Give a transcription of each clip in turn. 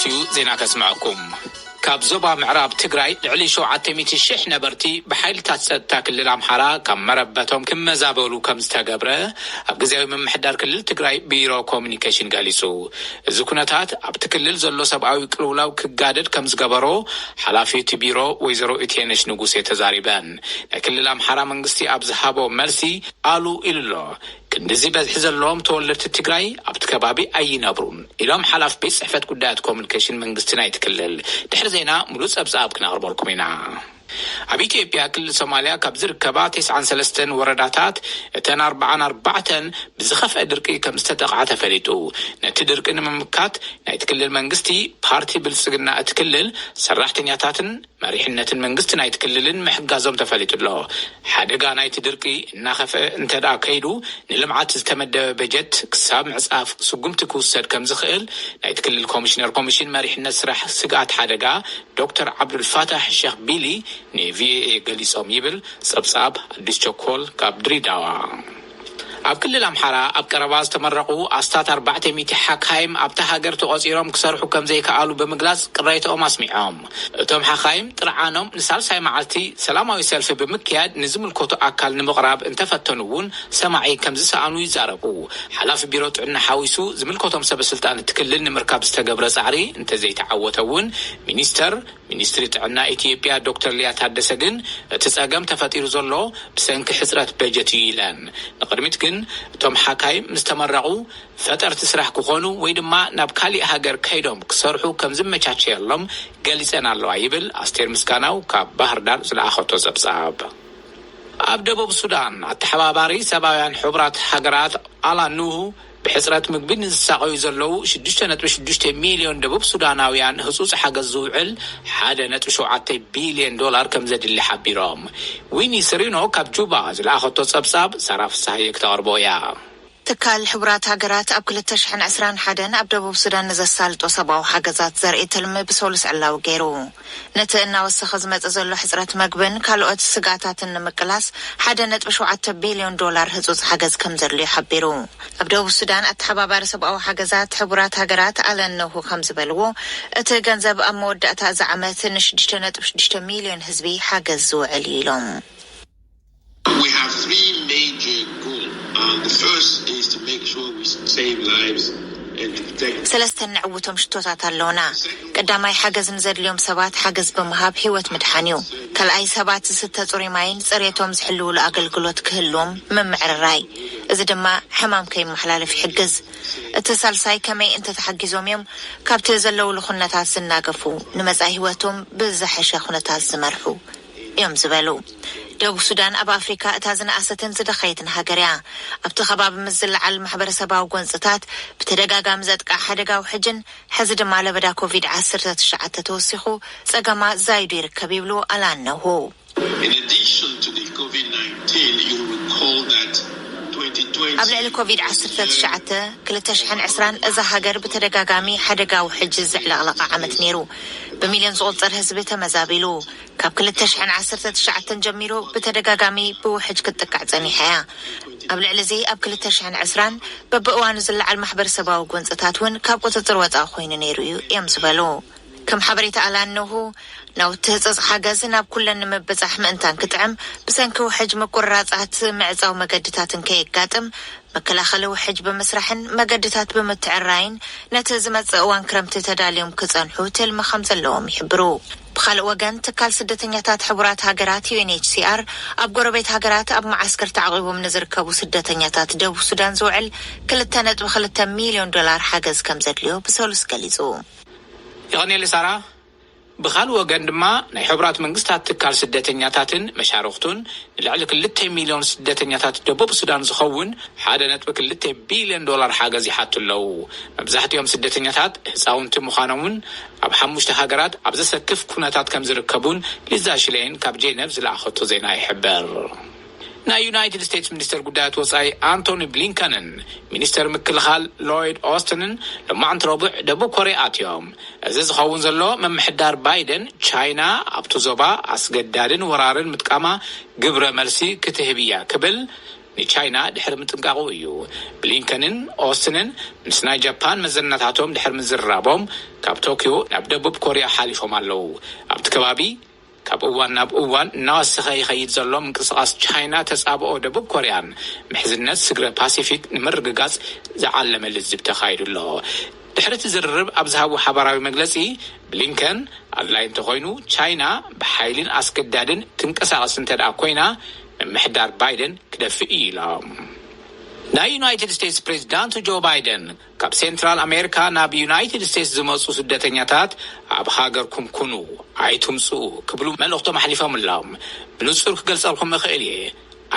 እዩ ዜና ከስምዐኩም። ካብ ዞባ ምዕራብ ትግራይ ልዕሊ ሸውዓተ ሚእቲ ሺሕ ነበርቲ ብሓይልታት ጸጥታ ክልል ኣምሓራ ካብ መረበቶም ክመዛበሉ ከም ዝተገብረ ኣብ ግዜያዊ ምምሕዳር ክልል ትግራይ ቢሮ ኮሚኒኬሽን ገሊጹ። እዚ ኩነታት ኣብቲ ክልል ዘሎ ሰብኣዊ ቅልውላው ክጋደድ ከም ዝገበሮ ሓላፊ እቲ ቢሮ ወይዘሮ እቴነሽ ንጉሴ ተዛሪበን። ናይ ክልል ኣምሓራ መንግስቲ ኣብ ዝሃቦ መልሲ ኣሉ ኢሉ ኣሎ። ክንድዚ በዝሒ ዘለዎም ተወለድቲ ትግራይ ኣብቲ ከባቢ ኣይነብሩን ኢሎም ሓላፊ ቤት ጽሕፈት ጉዳያት ኮሚኒኬሽን መንግስቲ ናይቲ ክልል። ድሕሪ ዜና ሙሉእ ጸብጻብ ክነቕርበልኩም ኢና። ኣብ ኢትዮጵያ ክልል ሶማልያ ካብ ዝርከባ ተስዓን ሰለስተን ወረዳታት እተን ኣርባዓን ኣርባዕተን ብዝኸፍአ ድርቂ ከም ዝተጠቕዓ ተፈሊጡ። ነቲ ድርቂ ንምምካት ናይቲ ክልል መንግስቲ፣ ፓርቲ ብልጽግና እቲ ክልል፣ ሰራሕተኛታትን መሪሕነትን መንግስቲ ናይቲ ክልልን ምሕጋዞም ተፈሊጡ ኣሎ። ሓደጋ ናይቲ ድርቂ እናኸፍአ እንተ ደኣ ከይዱ፣ ንልምዓት ዝተመደበ በጀት ክሳብ ምዕጻፍ ስጉምቲ ክውሰድ ከም ዝኽእል ናይቲ ክልል ኮሚሽነር ኮሚሽን መሪሕነት ስራሕ ስግኣት ሓደጋ ዶክተር ዓብዱልፋታሕ ሸኽ ቢሊ ንቪኦኤ ገሊጾም ይብል ጸብጻብ ኣዲስ ቸኮል ካብ ድሬዳዋ። ኣብ ክልል ኣምሓራ ኣብ ቀረባ ዝተመረቑ ኣስታት ኣርባዕተ ሚእቲ ሓካይም ኣብታ ሃገር ተቖጺሮም ክሰርሑ ከም ዘይከኣሉ ብምግላጽ ቅሬታኦም ኣስሚዖም። እቶም ሓካይም ጥርዓኖም ንሳልሳይ መዓልቲ ሰላማዊ ሰልፊ ብምክያድ ንዝምልከቶ ኣካል ንምቕራብ እንተፈተኑ እውን ሰማዒ ከም ዝሰኣኑ ይዛረቡ። ሓላፊ ቢሮ ጥዕና ሓዊሱ ዝምልከቶም ሰበ ስልጣን እቲ ክልል ንምርካብ ዝተገብረ ጻዕሪ እንተዘይተዓወተ እውን ሚኒስተር ሚኒስትሪ ጥዕና ኢትዮጵያ ዶክተር ሊያ ታደሰ ግን እቲ ጸገም ተፈጢሩ ዘሎ ብሰንኪ ሕጽረት በጀት እዩ ኢለን። ንቕድሚት ግን እቶም ሓካይም ምስ ተመረቑ ፈጠርቲ ስራሕ ክኾኑ ወይ ድማ ናብ ካሊእ ሃገር ከይዶም ክሰርሑ ከም ዝመቻቸየሎም ገሊጸን ኣለዋ ይብል ኣስቴር ምስጋናው ካብ ባህር ዳር ዝለኣኸቶ ጸብጻብ። ኣብ ደቡብ ሱዳን ኣተሓባባሪ ሰብኣውያን ሕቡራት ሃገራት ኣላን ኑሁ ብሕጽረት ምግቢ ንዝሳቐዩ ዘለዉ ሽዱሽተ ነጥቢ ሽዱሽተ ሚልዮን ደቡብ ሱዳናውያን ህጹጽ ሓገዝ ዝውዕል ሓደ ነጥቢ ሸውዓተ ቢልዮን ዶላር ከም ዘድሊ ሓቢሮም። ዊኒ ስሪኖ ካብ ጁባ ዝለኣኸቶ ጸብጻብ ሳራ ፍሳሃየ ክተቕርቦ እያ። ትካል ሕቡራት ሃገራት ኣብ ክልተ ሽሕን ዕስራን ሓደን ኣብ ደቡብ ሱዳን ንዘሳልጦ ሰብኣዊ ሓገዛት ዘርኢ ትልሚ ብሰሉስ ዕላዊ ገይሩ። ነቲ እናወሰኸ ዝመጽእ ዘሎ ሕጽረት መግብን ካልኦት ስግኣታትን ንምቅላስ ሓደ ነጥቢ ሸውዓተ ቢልዮን ዶላር ህጹጽ ሓገዝ ከም ዘድልዮ ሓቢሩ። ኣብ ደቡብ ሱዳን ኣተሓባባሪ ሰብኣዊ ሓገዛት ሕቡራት ሃገራት ኣለን ነሁ ከም ዝበልዎ፣ እቲ ገንዘብ ኣብ መወዳእታ እዚ ዓመት ንሽዱሽተ ነጥቢ ሽዱሽተ ሚልዮን ህዝቢ ሓገዝ ዝውዕል እዩ ኢሎም። We have three major goals. Um, the first is to make sure we save lives and to protect. ሰለስተ ንዕውቶም ሽቶታት ኣለውና። ቀዳማይ ሓገዝ ንዘድልዮም ሰባት ሓገዝ ብምሃብ ህይወት ምድሓን እዩ። ካልኣይ ሰባት ዝስተ ጽሩይ ማይን ጽሬቶም ዝሕልውሉ ኣገልግሎት ክህልዎም ምምዕርራይ። እዚ ድማ ሕማም ከይመሓላለፍ ይሕግዝ። እቲ ሳልሳይ ከመይ እንተተሓጊዞም እዮም ካብቲ ዘለውሉ ኩነታት ዝናገፉ ንመጻኢ ህይወቶም ብዝሐሸ ኩነታት ዝመርሑ እዮም ዝበሉ። ደቡብ ሱዳን ኣብ ኣፍሪካ እታ ዝነኣሰትን ዝደኸየትን ሃገር እያ። ኣብቲ ከባቢ ምስ ዝለዓል ማሕበረሰባዊ ጎንፅታት ብተደጋጋሚ ዘጥቃዕ ሓደጋ ውሕጅን ሕዚ ድማ ለበዳ ኮቪድ ዓሰርተ ትሽዓተ ተወሲኹ ጸገማ ዛይዱ ይርከብ ይብሉ ኣላነሁ። In addition to the COVID nineteen, you recall that twenty twenty ኣብ ልዕሊ ኮቪድ ዓሰርተ ትሽዓተ ክልተ ሽሕን ዕስራን እዛ ሃገር ብተደጋጋሚ ሓደጋ ውሕጅ ዘዕለቕለቐ ዓመት ነይሩ። ብሚልዮን ዝቑጸር ህዝቢ ተመዛቢሉ። ካብ ክልተ ሽሕን ዓሰርተ ትሽዓተን ጀሚሩ ብተደጋጋሚ ብውሕጅ ክትጥቃዕ ጸኒሓ እያ። ኣብ ልዕሊ እዚ ኣብ ክልተ ሽሕን ዕስራን በብእዋኑ ዝለዓል ማሕበረሰባዊ ጎንፅታት እውን ካብ ቁፅፅር ወፃኢ ኮይኑ ነይሩ እዩ እዮም ዝበሉ። ከም ሓበሬታ ኣላነሁ ናውቲ ህፅፅ ሓገዝ ናብ ኩለን ንምብፃሕ ምእንታን ክጥዕም ብሰንኪ ውሕጅ ምቁርራፃት ምዕፃው መገድታትን ከየጋጥም መከላኸሊ ውሕጅ ብምስራሕን መገድታት ብምትዕራይን ነቲ ዝመፅእ እዋን ክረምቲ ተዳልዮም ክፀንሑ ትልሚ ከም ዘለዎም ይሕብሩ። ብኻልእ ወገን ትካል ስደተኛታት ሕቡራት ሃገራት ዩ ኤን ኤች ሲ ኣር ኣብ ጎረቤት ሃገራት ኣብ መዓስከር ተዓቂቦም ንዝርከቡ ስደተኛታት ደቡብ ሱዳን ዝውዕል ክልተ ነጥቢ ክልተ ሚልዮን ዶላር ሓገዝ ከም ዘድልዮ ብሰሉስ ገሊጹ። የቐኔል ሳራ። ብኻልእ ወገን ድማ ናይ ሕቡራት መንግስታት ትካል ስደተኛታትን መሻርኽቱን ንልዕሊ ክልተ ሚልዮን ስደተኛታት ደቡብ ሱዳን ዝኸውን ሓደ ነጥቢ ክልተ ቢልዮን ዶላር ሓገዝ ይሓቱ ኣለዉ። መብዛሕትኦም ስደተኛታት ህፃውንቲ ምዃኖምን ኣብ ሓሙሽተ ሃገራት ኣብ ዘሰክፍ ኩነታት ከም ዝርከቡን ሊዛ ሽሌን ካብ ጄነቭ ዝለኣኸቶ ዜና ይሕብር። ናይ ዩናይትድ ስቴትስ ሚኒስተር ጉዳያት ወጻኢ ኣንቶኒ ብሊንከንን ሚኒስተር ምክልኻል ሎይድ ኦስትንን ሎማዕንቲ ረቡዕ ደቡብ ኮርያ ኣትዮም። እዚ ዝኸውን ዘሎ ምምሕዳር ባይደን ቻይና ኣብቲ ዞባ ኣስገዳድን ወራርን ምጥቃማ ግብረ መልሲ ክትህብ እያ ክብል ንቻይና ድሕሪ ምጥንቃቑ እዩ። ብሊንከንን ኦስትንን ምስ ናይ ጃፓን መዘናታቶም ድሕሪ ምዝርራቦም፣ ካብ ቶኪዮ ናብ ደቡብ ኮርያ ሓሊፎም ኣለዉ። ኣብቲ ከባቢ ካብ እዋን ናብ እዋን እናወሰኸ ይኸይድ ዘሎ ምንቅስቓስ ቻይና፣ ተጻብኦ ደቡብ ኮርያን ምሕዝነት ስግረ ፓሲፊክ ንምርግጋጽ ዝዓለመ ልዝብ ተኻይዱ ኣሎ። ድሕሪ እቲ ዝርርብ ኣብ ዝሃብዎ ሓባራዊ መግለጺ፣ ብሊንከን ኣድላይ እንተኾይኑ፣ ቻይና ብሓይልን ኣስገዳድን ትንቀሳቐስ እንተ ደኣ ኮይና፣ ምምሕዳር ባይደን ክደፍእ እዩ ኢሎም። ናይ ዩናይትድ ስቴትስ ፕሬዚዳንት ጆ ባይደን፣ ካብ ሴንትራል ኣሜሪካ ናብ ዩናይትድ ስቴትስ ዝመጹ ስደተኛታት ኣብ ሃገርኩም ኩኑ፣ ኣይትምጽኡ ክብሉ መልእኽቶም ኣሕሊፎም ኣለዉ። ብንጹር ክገልጸልኩም እኽእል እየ፣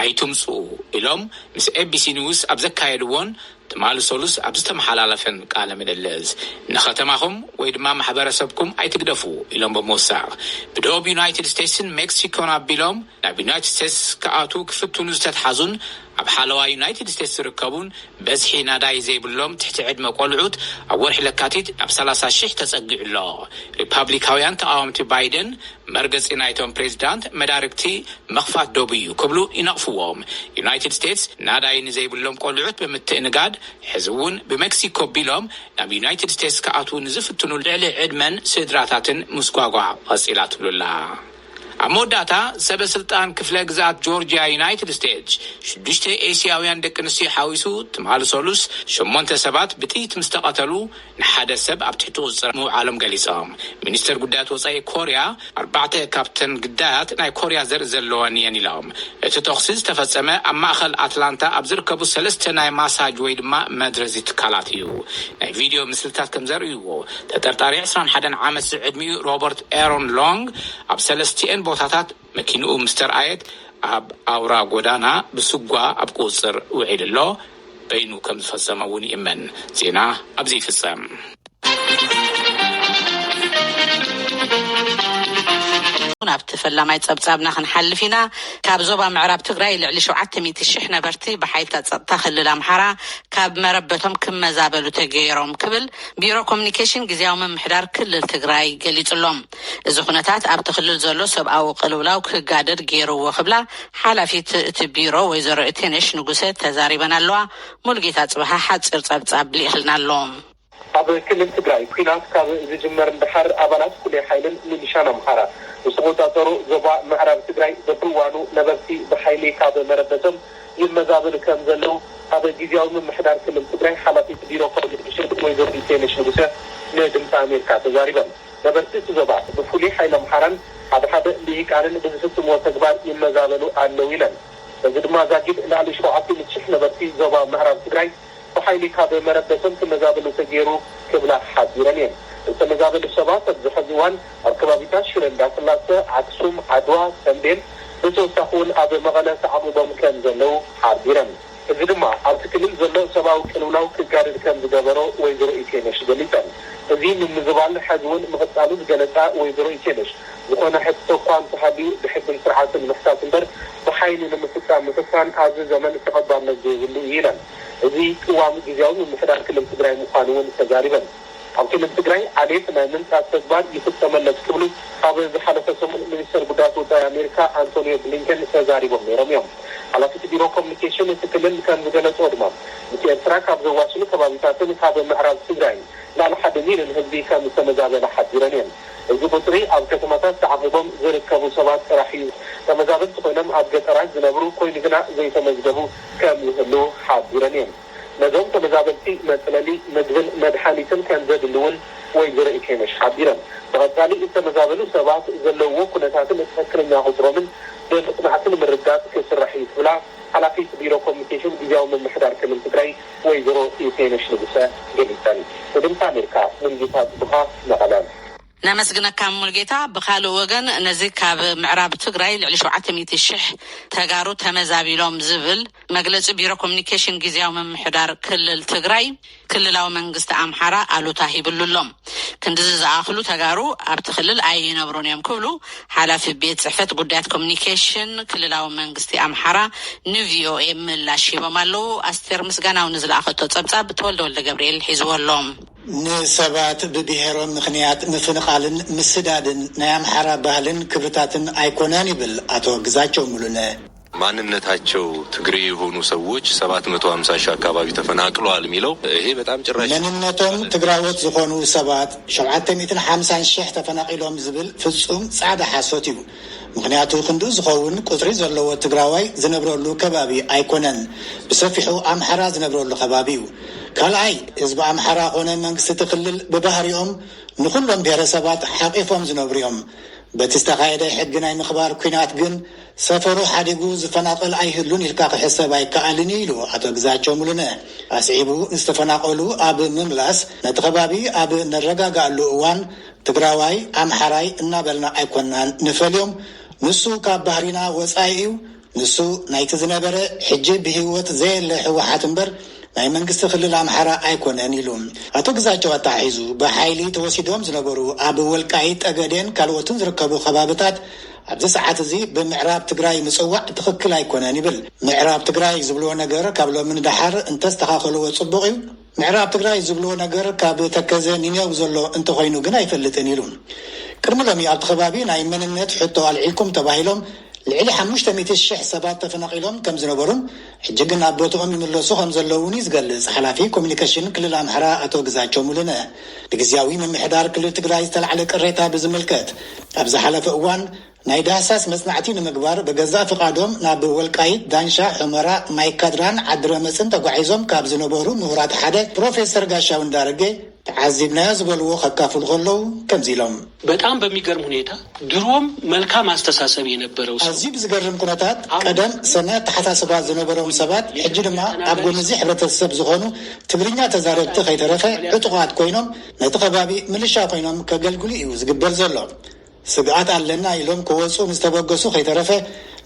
ኣይትምጽኡ ኢሎም ምስ ኤቢሲ ኒውስ ኣብ ዘካየድዎን ትማሊ ሰሉስ ኣብ ዝተመሓላለፈን ቃለ ምልልስ፣ ንኸተማኹም ወይ ድማ ማሕበረሰብኩም ኣይትግደፉ ኢሎም ብምውሳኽ፣ ብደቡብ ዩናይትድ ስቴትስን ሜክሲኮን ኣቢሎም ናብ ዩናይትድ ስቴትስ ክኣትዉ ክፍትኑ ዝተትሓዙን ኣብ ሓለዋ ዩናይትድ ስቴትስ ዝርከቡን በዝሒ ናዳይ ዘይብሎም ትሕቲ ዕድመ ቆልዑት ኣብ ወርሒ ለካቲት ናብ ሰላሳ ሺሕ ተጸጊዑ ኣሎ። ሪፓብሊካውያን ተቓወምቲ ባይደን መርገጺ ናይቶም ፕሬዚዳንት መዳርግቲ ምኽፋት ዶብ እዩ ክብሉ ይነቕፍዎም። ዩናይትድ ስቴትስ ናዳይ ንዘይብሎም ቆልዑት ብምትእንጋድ፣ ሕዚ እውን ብሜክሲኮ ቢሎም ናብ ዩናይትድ ስቴትስ ክኣትዉ ንዝፍትኑ ልዕሊ ዕድመን ስድራታትን ምስጓጓ ቀጺላ ትብሉላ። ኣብ መወዳእታ፣ ሰበ ስልጣን ክፍለ ግዝኣት ጆርጂያ ዩናይትድ ስቴትስ፣ ሽዱሽተ ኤስያውያን ደቂ ኣንስትዮ ሓዊሱ ትማሊ ሰሉስ ሸሞንተ ሰባት ብጥይት ምስ ተቐተሉ፣ ንሓደ ሰብ ኣብ ትሕቲ ቁጽጽር ምውዓሎም ገሊጾም። ሚኒስተር ጉዳያት ወጻኢ ኮርያ፣ ኣርባዕተ ካብተን ግዳያት ናይ ኮርያ ዘርኢ ዘለወን እየን ኢሎም። እቲ ተኹሲ ዝተፈጸመ ኣብ ማእኸል ኣትላንታ ኣብ ዝርከቡ ሰለስተ ናይ ማሳጅ ወይ ድማ መድረዚ ትካላት እዩ። ናይ ቪድዮ ምስልታት ከም ዘርእይዎ፣ ተጠርጣሪ ዕስራን ሓደን ዓመት ዝዕድሚኡ ሮበርት ኤሮን ሎንግ ኣብ ሰለስቲኤን ቦታታት መኪንኡ ምስ ተርኣየት፣ ኣብ ኣውራ ጎዳና ብስጓ ኣብ ቁጽጽር ውዒሉ ኣሎ። በይኑ ከም ዝፈጸመ እውን ይእመን። ዜና ኣብዚ ይፍጸም። ናብቲ ፈላማይ ጸብጻብና ክንሓልፍ ኢና። ካብ ዞባ ምዕራብ ትግራይ ልዕሊ ሸውዓተ ሚእቲ ሽሕ ነበርቲ ብሓይልታት ጸጥታ ክልል ኣምሓራ ካብ መረበቶም ክመዛበሉ ተገይሮም ክብል ቢሮ ኮሚኒኬሽን ግዝያዊ ምምሕዳር ክልል ትግራይ ገሊጹ ኣሎ። እዚ ኩነታት ኣብቲ ክልል ዘሎ ሰብኣዊ ቅልውላው ክጋደድ ገይርዎ ክብላ ሓላፊት እቲ ቢሮ ወይዘሮ እቴነሽ ንጉሰ ተዛሪበን ኣለዋ። ሙሉጌታ ጽብሃ ሓጺር ጸብጻብ ልኢኽልና ኣሎ። ኣብ ክልል ትግራይ ኲናት ካብ ዝጅመር ንደሓር፣ ኣባላት ፍሉይ ሓይልን ሚሊሻን ኣምሓራ ዝተቖጻጸሩ ዞባ ምዕራብ ትግራይ በብእዋኑ ነበርቲ ብሓይሊ ካብ መረበቶም ይመዛበሉ ከም ዘለዉ ኣብ ግዝያዊ ምምሕዳር ክልል ትግራይ ሓላፊት ቢሮ ኮሚኒኬሽን ወይዘሮ ኢቴነሽ ንጉሰ ንድምፂ ኣሜሪካ ተዛሪበን። ነበርቲ እቲ ዞባ ብፍሉይ ሓይሊ ኣምሓራን ሓደ ሓደ ልሂቃንን ብዝፍጽምዎ ተግባር ይመዛበሉ ኣለዉ ኢለን። እዚ ድማ ዛጊድ ልዕሊ ሸውዓተ ሚእቲ ሽሕ ነበርቲ ዞባ ምዕራብ ትግራይ ብሓይሊ ካብ መረበቶም ክመዛበሉ ተገይሩ ክብላ ሓቢረን እየን። ዝተመዛበሉ ሰባት ኣብዚ ሕዚ እዋን ኣብ ከባቢታት ሽረ እንዳስላሰ፣ ኣክሱም፣ ዓድዋ፣ ተምቤን፣ ብተወሳኺ እውን ኣብ መቐለ ተዓቂቦም ከም ዘለዉ ሓቢረን። እዚ ድማ ኣብቲ ክልል ዘሎ ሰብኣዊ ቅልውላው ክጋደድ ከም ዝገበሮ ወይዘሮ ኢቴነሽ ገሊጸን። እዚ ምምዝባል ሕዚ እውን ምቕጻሉ ዝገለጻ ወይዘሮ ኢቴነሽ፣ ዝኾነ ሕቶ እኳ እንተሃልዩ ብሕግን ስርዓትን ምሕታት እምበር ብሓይሊ ንምፍጻም ምፍታን ኣብዚ ዘመን ተቐባልነት ዘይብሉ እዩ ኢለን። እዚ ቅዋም ግዝያዊ ምምሕዳር ክልል ትግራይ ምዃኑ እውን ተዛሪበን። ኣብ ክልል ትግራይ ዓሌት ናይ ምንጻት ተግባር ይፍጸመለት ክብሉ ኣብ ዝሓለፈ ሰሙን ሚኒስተር ጉዳያት ወጻኢ ኣሜሪካ ኣንቶኒዮ ብሊንከን ተዛሪቦም ነይሮም እዮም። ሓላፊት ቢሮ ኮሚኒኬሽን እቲ ክልል ከም ዝገለጽዎ ድማ፣ ምስ ኤርትራ ካብ ዘዋስኑ ከባቢታትን ካብ ምዕራብ ትግራይን ልዕሊ ሓደ ሚልዮን ህዝቢ ከም ዝተመዛበለ ሓቢረን እየን። እዚ ቁጽሪ ኣብ ከተማታት ተዓቒቦም ዝርከቡ ሰባት ጥራሕ እዩ። ተመዛበልቲ ኮይኖም ኣብ ገጠራት ዝነብሩ ኮይኑ ግና ዘይተመዝገቡ ከም ዝህልዉ ሓቢረን እየን። ነዞም ተመዛበልቲ መጽለሊ፣ ምግብን መድሓኒትን ከም ዘድሊ እውን ወይዘሮ ኢቴነሽ ሓቢረን። ብቐጻሊ ዝተመዛበሉ ሰባት ዘለውዎ ኩነታትን እቲ ትኽክለኛ ቁጽሮምን ብምጽናዕቲ ንምርጋጽ ክስራሕ እዩ ክብላ ሓላፊት ቢሮ ኮሚኒኬሽን ግዝያዊ ምምሕዳር ክልል ትግራይ ወይዘሮ ኢቴነሽ ንጉሰ ገሊጸን። ንድምፂ ኣሜሪካ፣ ሙሉጌታ ጽቡኻ፣ መቐለ። ነመስግነካ ሙሉጌታ። ብኻልእ ወገን፣ ነዚ ካብ ምዕራብ ትግራይ ልዕሊ ሸውዓተ ሚእቲ ሽሕ ተጋሩ ተመዛቢሎም ዝብል መግለጺ ቢሮ ኮሚኒኬሽን ግዝያዊ ምምሕዳር ክልል ትግራይ፣ ክልላዊ መንግስቲ ኣምሓራ ኣሉታ ሂብሉ ኣሎ። ክንድዚ ዝኣኽሉ ተጋሩ ኣብቲ ክልል ኣይነብሩን እዮም ክብሉ ሓላፊ ቤት ጽሕፈት ጉዳያት ኮሚኒኬሽን ክልላዊ መንግስቲ ኣምሓራ ንቪኦኤ ምላሽ ሂቦም ኣለዉ። ኣስቴር ምስጋናው ንዝለኣኸቶ ጸብጻብ ተወልደ ወልደ ገብርኤል ሒዝዎ ኣሎ። ንሰባት ብብሄሮም ምኽንያት ምፍንቓልን ምስዳድን ናይ ኣምሓራ ባህልን ክብርታትን ኣይኮነን ይብል ኣቶ ግዛቸው ሙሉነ። ማንነታቸው ትግሬ የሆኑ ሰዎች ሰባት መቶ ሃምሳ ሺህ አካባቢ ተፈናቅለዋል የሚለው ይሄ በጣም ጭራሽ መንነቶም ትግራዎት ዝኾኑ ሰባት ሸውዓተ ሚእትን ሓምሳን ሽሕ ተፈናቒሎም ዝብል ፍጹም ጻዕዳ ሓሶት እዩ። ምኽንያቱ ክንዱ ዝኸውን ቁጽሪ ዘለዎ ትግራዋይ ዝነብረሉ ከባቢ ኣይኮነን። ብሰፊሑ ኣምሓራ ዝነብረሉ ከባቢ እዩ። ካልኣይ፣ ህዝቢ ኣምሓራ ኾነ መንግስቲ እቲ ክልል ብባህሪኦም ንኹሎም ብሔረሰባት ሓቂፎም ዝነብሩ እዮም። በቲ ዝተኻየደ ሕጊ ናይ ምኽባር ኲናት ግን ሰፈሩ ሓዲጉ ዝፈናቐል ኣይህሉን ኢልካ ክሕሰብ ኣይከኣልን እዩ ኢሉ ኣቶ ግዛቸው ሙሉነ። ኣስዒቡ፣ ዝተፈናቐሉ ኣብ ምምላስ ነቲ ከባቢ ኣብ ነረጋጋኣሉ እዋን ትግራዋይ ኣምሓራይ እናበልና ኣይኮናን ንፈልዮም። ንሱ ካብ ባህሪና ወፃኢ እዩ። ንሱ ናይቲ ዝነበረ ሕጂ ብህይወት ዘየለ ህወሓት እምበር ናይ መንግስቲ ክልል ኣምሓራ ኣይኮነን ኢሉ። ኣቶ ግዛቸው ኣተሓሒዙ፣ ብሓይሊ ተወሲዶም ዝነበሩ ኣብ ወልቃይት፣ ጠገዴን ካልኦትን ዝርከቡ ከባብታት ኣብዚ ሰዓት እዚ ብምዕራብ ትግራይ ምፅዋዕ ትኽክል ኣይኮነን ይብል። ምዕራብ ትግራይ ዝብልዎ ነገር ካብ ሎሚ ንደሓር እንተስተኻኸልዎ ፅቡቕ እዩ። ምዕራብ ትግራይ ዝብልዎ ነገር ካብ ተከዘ ኒነው ዘሎ እንተኾይኑ ግን ኣይፈልጥን ኢሉ። ቅድሚ ሎሚ ኣብቲ ከባቢ ናይ መንነት ሕቶ ኣልዒልኩም ተባሂሎም ልዕሊ ሓሙሽተ ሚእቲ ሽሕ ሰባት ተፈናቒሎም ከም ዝነበሩን ሕጂ ግን ኣብ ቦትኦም ይምለሱ ከም ዘለውን እዩ ዝገልጽ ሓላፊ ኮሚኒኬሽን ክልል ኣምሓራ ኣቶ ግዛቸው ሙሉነ። ብግዝያዊ ምምሕዳር ክልል ትግራይ ዝተላዕለ ቅሬታ ብዝምልከት ኣብ ዝሓለፈ እዋን ናይ ዳህሳስ መጽናዕቲ ንምግባር ብገዛእ ፍቓዶም ናብ ወልቃይት፣ ዳንሻ፣ ሑመራ፣ ማይካድራን ዓድረመጽን ተጓዒዞም ካብ ዝነበሩ ምሁራት ሓደ ፕሮፌሰር ጋሻው እንዳረገ ተዓዚብናዮ ዝበልዎ ከካፍሉ ከለዉ ከምዚ ኢሎም። በጣም በሚገርም ሁኔታ ድሮም መልካም አስተሳሰብ የነበረው ሰው ኣዝዩ ብዝገርም ኩነታት ቀደም ሰናይ ኣተሓሳስባ ዝነበሮም ሰባት ሕጂ ድማ ኣብ ጎኒ እዚ ሕብረተሰብ ዝኾኑ ትግርኛ ተዛረብቲ ከይተረፈ ዕጡቓት ኮይኖም ነቲ ከባቢ ምልሻ ኮይኖም ከገልግሉ እዩ ዝግበር ዘሎ። ስግኣት ኣለና ኢሎም ክወፁ ንዝተበገሱ ከይተረፈ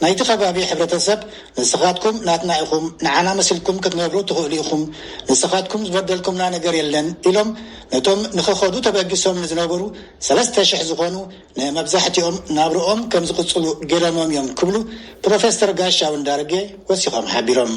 ናይቲ ከባቢ ሕብረተሰብ ንስኻትኩም ናትና ኢኹም፣ ንዓና መሲልኩም ክትነብሩ ትኽእሉ ኢኹም፣ ንስኻትኩም ዝበደልኩምና ነገር የለን ኢሎም ነቶም ንኽኸዱ ተበጊሶም ንዝነበሩ ሰለስተ ሽሕ ዝኾኑ ንመብዛሕትኦም ናብርኦም ከም ዝቕፅሉ ገይሮሞም እዮም ክብሉ ፕሮፌሰር ጋሻው እንዳርጌ ወሲኾም ሓቢሮም።